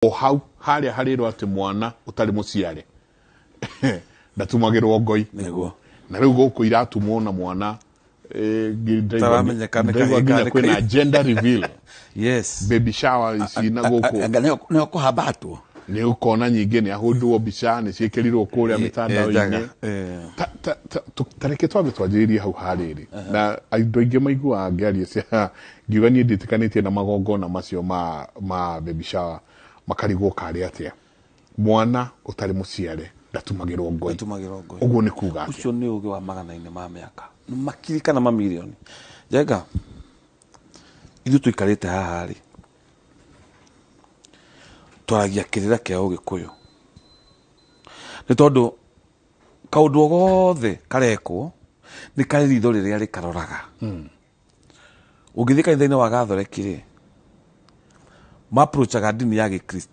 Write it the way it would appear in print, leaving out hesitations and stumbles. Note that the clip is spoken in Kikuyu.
O hau harĩa harĩrwo atĩ mwana ũtarĩ mũciare ndatumagĩrwo ngoi. Nĩguo. Na rĩu gũkũ iratumwo na mwana Ũtaramenyeka nĩ ndĩraigua kahĩĩ nginya kana nĩ kwĩna kairĩtu. gender reveal, baby shower ici na gũkũ. Anga nĩ ũkũhambatwo. Nĩ ũkona nyingĩ nĩ ahũndwo mbica, nĩ ciĩkĩrirwo kũrĩa mĩtandao-inĩ. Ta reke twambe twanjĩrĩrie hau harĩrĩ, na andũ aingĩ maiguaga ngĩaria cia ngiuga niĩ ndiĩtĩkanĩtie na magongona macio ma baby shower, makarigwo karĩ atĩa mwana ũtarĩ mũciare ndatumagĩrwo ngoi. Ndatumagĩrwo ngoi. Ũguo nĩ kuga atĩa? Ũcio nĩ ũgĩ wa magana-inĩ ma mĩaka, nĩ makiri kana mamirioni. Njenga, ithuĩ tũikarĩte haha rĩ, twaragia kĩrĩra kĩa Ũgĩkũyũ, nĩ tondũ kaũndũ o gothe karekwo nĩ karĩ ritho rĩrĩa rĩkaroraga. Ũngĩthiĩ kanitha-inĩ wa Gathoreki rĩ, ma-approachaga ndini ya Gĩkristiano.